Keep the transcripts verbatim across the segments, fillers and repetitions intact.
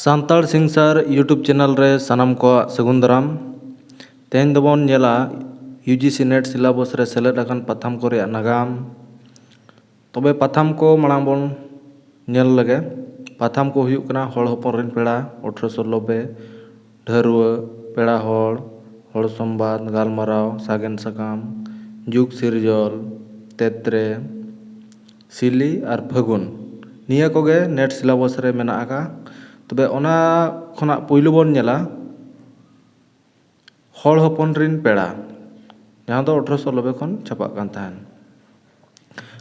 Santal ᱥᱤᱝᱥᱟᱨ YouTube channel ᱨᱮ ᱥᱟᱱᱟᱢ ᱠᱚᱣᱟᱜ ᱥᱟᱹᱜᱩᱱ ᱫᱟᱨᱟᱢ᱾ ᱛᱮᱦᱮᱧ ᱫᱚᱵᱚᱱ ᱧᱮᱞᱟ ᱭᱩ ᱡᱤ ᱥᱤ ᱱᱮᱴ ᱥᱤᱞᱟᱵᱚᱥ ᱨᱮ ᱥᱮᱞᱮᱫ ᱟᱠᱟᱱ ᱯᱟᱛᱷᱟᱢ ᱠᱚ ᱨᱮᱭᱟᱜ ᱱᱟᱜᱟᱢ᱾ ᱛᱚᱵᱮ ᱯᱟᱛᱷᱟᱢ ᱠᱚ ᱢᱟᱲᱟᱝ ᱵᱚᱱ ᱧᱮᱞ ᱞᱮᱜᱮ᱾ ᱯᱟᱛᱷᱟᱢ ᱠᱚ ᱦᱩᱭᱩᱜ ᱠᱟᱱᱟ ᱦᱚᱲ ᱦᱚᱯᱚᱱ ᱨᱤᱱ ᱯᱮᱲᱟ, ᱟᱴᱷᱨᱚᱥᱚ ᱱᱚᱵᱵᱳᱭ, ᱰᱷᱟᱹᱨᱣᱟᱹ, ᱯᱮᱲᱟ ᱦᱚᱲ, ᱦᱚᱲ ᱥᱚᱢᱵᱟᱫ, ᱜᱟᱞᱢᱟᱨᱟᱣ, ᱥᱟᱜᱮᱱ ᱥᱟᱠᱟᱢ, ᱡᱩᱜᱽ ᱥᱤᱨᱡᱚᱞ, ᱛᱮᱛᱨᱮ, ᱥᱤᱞᱤ ᱟᱨ ᱯᱷᱟᱹᱜᱩᱱ᱾ ᱱᱤᱭᱟᱹ ᱠᱚᱜᱮ ᱱᱮᱴ ᱥᱤᱞᱟᱵᱚᱥ ᱨᱮ ᱢᱮᱱᱟᱜ ᱟᱠᱟᱫᱼᱟ᱾ ᱛᱚᱵᱮ ᱚᱱᱟ ᱠᱷᱚᱱᱟᱜ ᱯᱩᱭᱞᱩ ᱵᱚᱱ ᱧᱮᱞᱟ ᱦᱚᱲ ᱦᱚᱯᱚᱱ ᱨᱤᱱ ᱯᱮᱲᱟ, ᱡᱟᱦᱟᱸ ᱫᱚ ᱟᱴᱷᱨᱚᱥᱚ ᱱᱚᱵᱵᱳᱭ ᱠᱷᱚᱱ ᱪᱷᱟᱯᱟᱜ ᱠᱟᱱ ᱛᱟᱦᱮᱱ᱾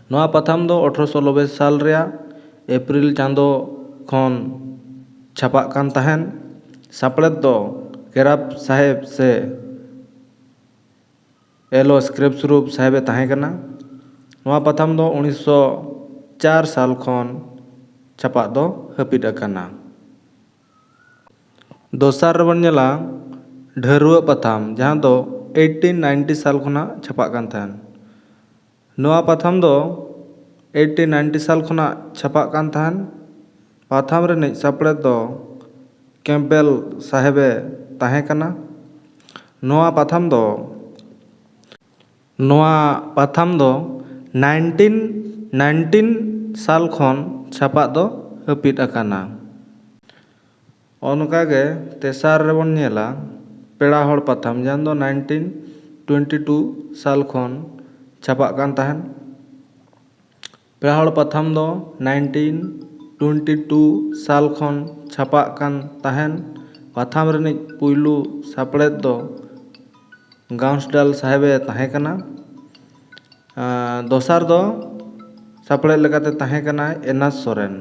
ᱱᱚᱣᱟ ᱯᱟᱛᱷᱟᱢ ᱫᱚ ᱟᱴᱷᱨᱚᱥᱚ ᱱᱚᱵᱵᱳᱭ ᱥᱟᱞ ᱨᱮᱭᱟᱜ ᱮᱯᱨᱤᱞ ᱪᱟᱸᱫᱚ ᱠᱷᱚᱱ ᱪᱷᱟᱯᱟᱜ ᱠᱟᱱ ᱛᱟᱦᱮᱱ᱾ ᱥᱟᱯᱲᱮᱫ ᱫᱚ ᱠᱮᱨᱟᱵ ᱥᱟᱦᱮᱵᱽ ᱥᱮ ᱮᱞ ᱳ ᱥᱠᱨᱮᱯ ᱥᱩᱨᱩᱯ ᱥᱟᱦᱮᱵᱽ ᱮ ᱛᱟᱦᱮᱸ ᱠᱟᱱᱟ᱾ ᱱᱚᱣᱟ ᱯᱟᱛᱷᱟᱢ ᱫᱚ ᱩᱱᱤᱥᱥᱚ ᱪᱟᱨ ᱥᱟᱞ ᱠᱷᱚᱱ ᱪᱷᱟᱯᱟᱜ ᱫᱚ ᱦᱟᱹᱯᱤᱫ ᱟᱠᱟᱱᱟ᱾ ᱫᱚᱥᱟᱨ ᱨᱮᱵᱚᱱ ᱧᱮᱞᱟ ᱰᱷᱟᱹᱨᱣᱟᱹᱜ ᱯᱟᱛᱷᱟᱢ, ᱡᱟᱦᱟᱸ ᱫᱚ eighteen ninety ᱥᱟᱞ ᱠᱷᱚᱱᱟᱜ ᱪᱷᱟᱯᱟᱜ ᱠᱟᱱ ᱛᱟᱦᱮᱱ᱾ ᱱᱚᱣᱟ ᱯᱟᱛᱷᱟᱢ ᱫᱚ eighteen ninety ᱥᱟᱞ ᱠᱷᱚᱱᱟᱜ ᱪᱷᱟᱯᱟᱜ ᱠᱟᱱ ᱛᱟᱦᱮᱱ᱾ ᱯᱟᱛᱷᱟᱢ ᱨᱤᱱᱤᱡ ᱥᱟᱯᱲᱮᱫ ᱫᱚ ᱠᱮᱢᱯᱵᱮᱞ ᱥᱟᱦᱮᱵᱽ ᱮ ᱛᱟᱦᱮᱸ ᱠᱟᱱᱟ᱾ ᱱᱚᱣᱟ ᱯᱟᱛᱷᱟᱢ ᱫᱚ ᱱᱚᱣᱟ ᱯᱟᱛᱷᱟᱢ ᱫᱚ nineteen nineteen ᱥᱟᱞ ᱠᱷᱚᱱ ᱪᱷᱟᱯᱟᱜ ᱫᱚ ᱦᱟᱹᱯᱤᱫ ᱟᱠᱟᱱᱟ᱾ ᱚᱱᱠᱟᱜᱮ ᱛᱮᱥᱟᱨ ᱨᱮᱵᱚᱱ ᱧᱮᱞᱟ ᱯᱮᱲᱟ ᱦᱚᱲ ᱯᱟᱛᱷᱟᱢ, ᱡᱟᱦᱟᱸ ᱫᱚ nineteen twenty two ᱥᱟᱞ ᱠᱷᱚᱱ ᱪᱷᱟᱯᱟᱜ ᱠᱟᱱ ᱛᱟᱦᱮᱱ᱾ ᱯᱮᱲᱟ ᱦᱚᱲ ᱯᱟᱛᱷᱟᱢ ᱫᱚ nineteen twenty two ᱥᱟᱞ ᱠᱷᱚᱱ ᱪᱷᱟᱯᱟᱜ ᱠᱟᱱ ᱛᱟᱦᱮᱱ᱾ ᱯᱟᱛᱷᱟᱢ ᱨᱤᱱᱤᱡ ᱯᱩᱭᱞᱩ ᱥᱟᱯᱲᱮᱫ ᱫᱚ ᱜᱟᱣᱥᱰᱟᱞ ᱥᱟᱦᱮᱵᱽ ᱮ ᱛᱟᱦᱮᱸ ᱠᱟᱱᱟ᱾ ᱟᱨ ᱫᱚᱥᱟᱨ ᱫᱚ ᱥᱟᱯᱲᱮᱫ ᱞᱮᱠᱟᱛᱮ ᱛᱟᱦᱮᱸ ᱠᱟᱱᱟᱭ ᱮᱱ ᱟᱨ ᱥᱚᱨᱮᱱ᱾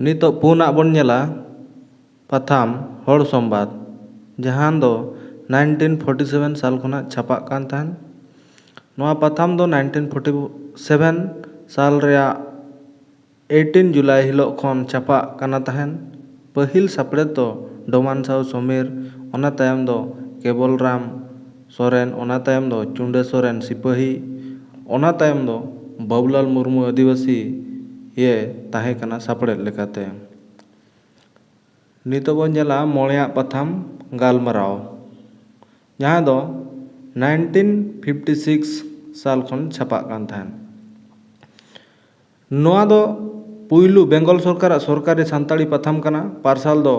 ᱱᱤᱛᱚᱜ ᱯᱩᱱᱟᱜ ᱵᱚᱱ ᱧᱮᱞᱟ ᱯᱟᱛᱷᱟᱢ ᱦᱚᱲ ᱥᱚᱢᱵᱟᱫ, ᱡᱟᱦᱟᱸ ᱫᱚ nineteen forty seven ᱥᱟᱞ ᱠᱷᱚᱱᱟᱜ ᱪᱷᱟᱯᱟᱜ ᱠᱟᱱ ᱛᱟᱦᱮᱱ᱾ ᱱᱚᱣᱟ ᱯᱟᱛᱷᱟᱢ ᱫᱚ nineteen forty seven ᱥᱟᱞ ᱨᱮᱭᱟᱜ eighteen ᱡᱩᱞᱟᱭ ᱦᱤᱞᱳᱜ ᱠᱷᱚᱱ ᱪᱷᱟᱯᱟᱜ ᱠᱟᱱᱟ ᱛᱟᱦᱮᱱ᱾ ᱯᱟᱹᱦᱤᱞ ᱥᱟᱯᱲᱮᱫ ᱫᱚ ᱰᱚᱢᱟᱱ ᱥᱟᱶ ᱥᱚᱢᱤᱨ, ᱚᱱᱟ ᱛᱟᱭᱚᱢ ᱫᱚ ᱠᱮᱵᱚᱞ ᱨᱟᱢ ᱥᱚᱨᱮᱱ, ᱚᱱᱟ ᱛᱟᱭᱚᱢ ᱫᱚ ᱪᱩᱸᱰᱟᱹ ᱥᱚᱨᱮᱱ ᱥᱤᱯᱟᱹᱦᱤ, ᱚᱱᱟ ᱛᱟᱭᱚᱢ ᱫᱚ ᱵᱟᱵᱩᱞᱟᱞ ᱢᱩᱨᱢᱩ ᱟᱹᱫᱤᱵᱟᱹᱥᱤ, ᱤᱭᱟᱹ ᱛᱟᱦᱮᱸ ᱠᱟᱱᱟ ᱥᱟᱯᱲᱮᱫ ᱞᱮᱠᱟᱛᱮ᱾ ᱱᱤᱛᱚᱜ ᱵᱚᱱ ᱧᱮᱞᱟ ᱢᱚᱬᱮᱭᱟᱜ ᱯᱟᱛᱷᱟᱢ ᱜᱟᱞᱢᱟᱨᱟᱣ, ᱡᱟᱦᱟᱸ ᱫᱚ nineteen fifty six ᱥᱟᱞ ᱠᱷᱚᱱ ᱪᱷᱟᱯᱟᱜ ᱠᱟᱱ ᱛᱟᱦᱮᱸᱱ᱾ ᱱᱚᱣᱟ ᱫᱚ ᱯᱩᱭᱞᱩ ᱵᱮᱝᱜᱚᱞ ᱥᱚᱨᱠᱟᱨᱟᱜ ᱥᱚᱨᱠᱟᱨᱤ ᱥᱟᱱᱛᱟᱲᱤ ᱯᱟᱛᱷᱟᱢ ᱠᱟᱱᱟ᱾ ᱯᱟᱨᱥᱟᱞ ᱫᱚ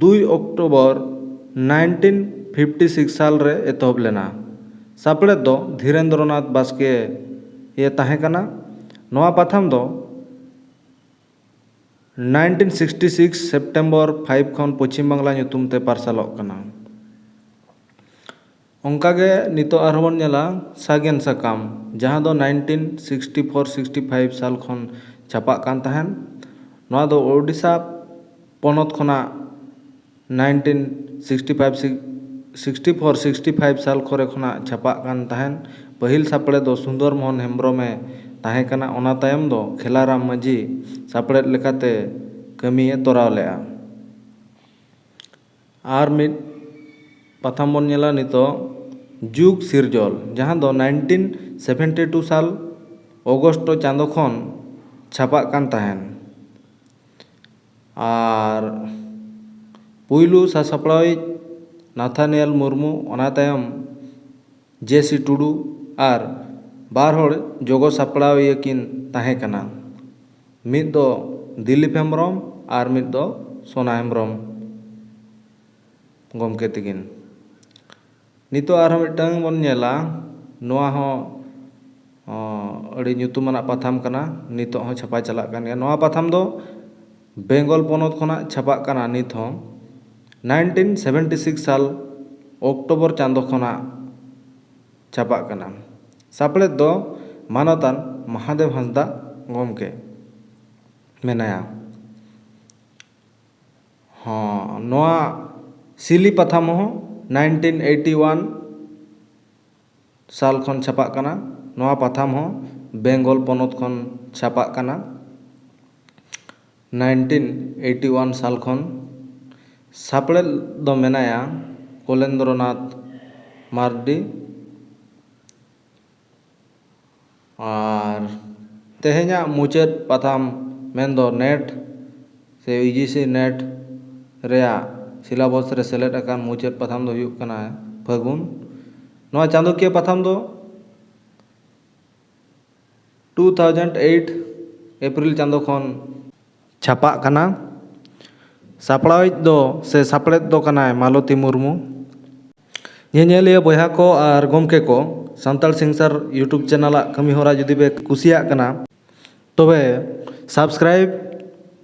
ᱫᱩᱭ ᱚᱠᱴᱳᱵᱚᱨ nineteen fifty six ᱥᱟᱞ ᱨᱮ ᱮᱛᱚᱦᱚᱵ ᱞᱮᱱᱟ᱾ ᱥᱟᱯᱲᱮᱫ ᱫᱚ ᱫᱷᱤᱨᱮᱱᱫᱨᱚᱱᱟᱛᱷ ᱵᱟᱥᱠᱮ ᱮ ᱛᱟᱦᱮᱸ ᱠᱟᱱᱟ᱾ ᱱᱚᱣᱟ ᱯᱟᱛᱷᱟᱢ ᱫᱚ nineteen sixty six September five ᱠᱷᱚᱱ ᱯᱚᱪᱷᱤᱢ ᱵᱟᱝᱞᱟ ᱧᱩᱛᱩᱢ ᱛᱮ ᱯᱟᱨᱥᱟᱞᱚᱜ ᱠᱟᱱᱟ᱾ ᱚᱱᱠᱟᱜᱮ ᱱᱤᱛᱚᱜ ᱟᱨᱦᱚᱸ ᱵᱚᱱ ᱧᱮᱞᱟ ᱥᱟᱜᱮᱱ ᱥᱟᱠᱟᱢ, ᱡᱟᱦᱟᱸ ᱫᱚ nineteen sixty four sixty five ᱥᱟᱞ ᱠᱷᱚᱱ ᱪᱷᱟᱯᱟᱜ ᱠᱟᱱ ᱛᱟᱦᱮᱸᱱ᱾ ᱱᱚᱣᱟ ᱫᱚ ᱳᱰᱤᱥᱟ ᱯᱚᱱᱚᱛ ᱠᱷᱚᱱᱟᱜ nineteen sixty five sixty four sixty five ᱥᱟᱞ ᱠᱚᱨᱮ ᱠᱷᱚᱱᱟᱜ ᱪᱷᱟᱯᱟᱜ ᱠᱟᱱ ᱛᱟᱦᱮᱸᱱ᱾ ᱯᱟᱹᱦᱤᱞ ᱥᱟᱯᱲᱮᱫ ᱫᱚ ᱥᱩᱱᱫᱚᱨ ᱢᱳᱦᱚᱱ ᱦᱮᱢᱵᱨᱚᱢᱮ ᱛᱟᱦᱮᱸ ᱠᱟᱱᱟ᱾ ᱚᱱᱟ ᱛᱟᱭᱚᱢ ᱫᱚ ᱠᱷᱮᱞᱟᱨᱟᱢ ᱢᱟᱹᱡᱷᱤ ᱥᱟᱯᱲᱮᱫ ᱞᱮᱠᱟᱛᱮ ᱠᱟᱹᱢᱤᱭᱮ ᱛᱚᱨᱟᱣ ᱞᱮᱫᱼᱟ᱾ ᱟᱨ ᱢᱤᱫ ᱯᱟᱛᱷᱟᱢ ᱵᱚᱱ ᱧᱮᱞᱟ ᱱᱤᱛᱚᱜ ᱡᱩᱜᱽ ᱥᱤᱨᱡᱚᱞ, ᱡᱟᱦᱟᱸ ᱫᱚ nineteen seventy two ᱥᱟᱞ ᱚᱜᱚᱥᱴ ᱪᱟᱸᱫᱚ ᱠᱷᱚᱱ ᱪᱷᱟᱯᱟᱜ ᱠᱟᱱ ᱛᱟᱦᱮᱸᱱ᱾ ᱟᱨ ᱯᱩᱭᱞᱩ ᱥᱟᱥᱟᱯᱲᱟᱣᱤᱡ ᱱᱟᱛᱷᱟᱱᱤᱭᱟᱞ ᱢᱩᱨᱢᱩ, ᱚᱱᱟ ᱛᱟᱭᱚᱢ ᱡᱮ ᱥᱤ ᱴᱩᱰᱩ ᱟᱨ ᱵᱟᱨ ᱦᱚᱲ ᱡᱚᱜᱚ ᱥᱟᱯᱲᱟᱣᱤᱭᱟᱹ ᱠᱤᱱ ᱛᱟᱦᱮᱸ ᱠᱟᱱᱟ, ᱢᱤᱫ ᱫᱚ ᱫᱤᱞᱤᱯ ᱦᱮᱢᱵᱨᱚᱢ ᱟᱨ ᱢᱤᱫ ᱫᱚ ᱥᱳᱱᱟ ᱦᱮᱢᱵᱨᱚᱢ ᱜᱚᱢᱠᱮ ᱛᱤᱠᱤᱱ᱾ ᱱᱤᱛᱚᱜ ᱟᱨᱦᱚᱸ ᱢᱤᱫᱴᱟᱝ ᱵᱚᱱ ᱧᱮᱞᱟ, ᱱᱚᱣᱟ ᱦᱚᱸ ᱚ, ᱟᱹᱰᱤ ᱧᱩᱛᱩᱢᱟᱱᱟᱜ ᱯᱟᱛᱷᱟᱢ ᱠᱟᱱᱟ, ᱱᱤᱛᱚᱜ ᱦᱚᱸ ᱪᱷᱟᱯᱟ ᱪᱟᱞᱟᱜ ᱠᱟᱱ ᱜᱮᱭᱟ᱾ ᱱᱚᱣᱟ ᱯᱟᱛᱷᱟᱢ ᱫᱚ ᱵᱮᱝᱜᱚᱞ ᱯᱚᱱᱚᱛ ᱠᱷᱚᱱᱟᱜ ᱪᱷᱟᱯᱟᱜ ᱠᱟᱱᱟ ᱱᱤᱛ ᱦᱚᱸ᱾ nineteen seventy six ᱥᱟᱞ ᱚᱠᱴᱳᱵᱚᱨ ᱪᱟᱸᱫᱚ ᱠᱷᱚᱱᱟᱜ ᱪᱷᱟᱯᱟᱜ ᱠᱟᱱᱟ᱾ ᱥᱟᱯᱲᱮᱫ ᱫᱚ ᱢᱟᱱᱚᱛᱟᱱ ᱢᱟᱦᱟᱫᱮᱵ ᱦᱟᱸᱥᱫᱟ ᱜᱚᱢᱠᱮ ᱢᱮᱱᱟᱭᱟ᱾ ᱦᱚᱸ, ᱱᱚᱣᱟ ᱥᱤᱞᱤ ᱯᱟᱛᱷᱟᱢ ᱦᱚᱸ nineteen eighty one ᱥᱟᱞ ᱠᱷᱚᱱ ᱪᱷᱟᱯᱟᱜ ᱠᱟᱱᱟ᱾ ᱱᱚᱣᱟ ᱯᱟᱛᱷᱟᱢ ᱦᱚᱸ ᱵᱮᱝᱜᱚᱞ ᱯᱚᱱᱚᱛ ᱠᱷᱚᱱ ᱪᱷᱟᱯᱟᱜ ᱠᱟᱱᱟ nineteen eighty one ᱥᱟᱞ ᱠᱷᱚᱱ᱾ ᱥᱟᱯᱲᱮᱫ ᱫᱚ ᱢᱮᱱᱟᱭᱟ ᱠᱚᱞᱮᱱᱫᱨᱚᱱᱟᱛᱷ ᱢᱟᱨᱰᱤ᱾ ᱟᱨ ᱛᱮᱦᱮᱧᱟᱜ ᱢᱩᱪᱟᱹᱫ ᱯᱟᱛᱷᱟᱢ ᱢᱮᱱᱫᱚ ᱱᱮᱴ ᱥᱮ ᱤᱭᱩ ᱡᱤ ᱥᱤ ᱱᱮᱴ ᱨᱮᱭᱟᱜ ᱥᱤᱞᱟᱵᱚᱥ ᱨᱮ ᱥᱮᱞᱮᱫ ᱟᱠᱟᱱ ᱢᱩᱪᱟᱹᱫ ᱯᱟᱛᱷᱟᱢ ᱫᱚ ᱦᱩᱭᱩᱜ ᱠᱟᱱᱟ ᱯᱷᱟᱹᱜᱩᱱ᱾ ᱱᱚᱣᱟ ᱪᱟᱸᱫᱚᱠᱤᱭᱟᱹ ᱯᱟᱛᱷᱟᱢ ᱫᱚ ᱴᱩ ᱛᱷᱟᱣᱡᱮᱱᱰ ᱮᱭᱤᱴ ᱮᱯᱨᱤᱞ ᱪᱟᱸᱫᱚ ᱠᱷᱚᱱ ᱪᱷᱟᱯᱟᱜ ᱠᱟᱱᱟ᱾ ᱥᱟᱯᱲᱟᱣᱤᱡ ᱫᱚ ᱥᱮ ᱥᱟᱯᱲᱮᱫ ᱫᱚ ᱠᱟᱱᱟᱭ ᱢᱟᱞᱚᱛᱤ ᱢᱩᱨᱢᱩ᱾ ᱧᱮᱧᱮᱞᱤᱭᱟᱹ ᱵᱚᱭᱦᱟ ᱠᱚ ᱟᱨ ᱜᱚᱢᱠᱮ ᱠᱚ, ᱥᱟᱱᱛᱟᱲ ᱥᱤᱝᱥᱟᱨ YouTube ᱪᱮᱱᱮᱞᱟᱜ ᱠᱟᱹᱢᱤ ᱦᱚᱨᱟ ᱡᱩᱫᱤ ᱯᱮ ᱠᱩᱥᱤᱭᱟᱜ ᱠᱟᱱᱟ, ᱛᱚᱵᱮ subscribe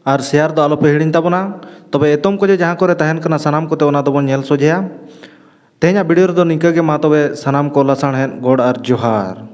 ᱟᱨ share ᱫᱚ ᱟᱞᱚᱯᱮ ᱦᱤᱲᱤᱧ ᱛᱟᱵᱚᱱᱟ᱾ ᱛᱚᱵᱮ ᱮᱛᱚᱢ ᱠᱚ ᱡᱮ ᱡᱟᱦᱟᱸ ᱠᱚᱨᱮ ᱛᱟᱦᱮᱱ ᱠᱟᱱᱟ, ᱥᱟᱱᱟᱢ ᱠᱚᱛᱮ ᱚᱱᱟ ᱫᱚᱵᱚᱱ ᱧᱮᱞ ᱥᱚᱡᱷᱮᱭᱟ᱾ ᱛᱮᱦᱮᱧᱟᱜ video ᱨᱮᱫᱚ ᱱᱤᱝᱠᱟᱹ ᱜᱮ᱾ ᱢᱟ ᱛᱚᱵᱮ ᱥᱟᱱᱟᱢ ᱠᱚ ᱞᱟᱥᱟᱲᱦᱮᱫ ᱜᱚᱰ ᱟᱨ ᱡᱚᱦᱟᱨ᱾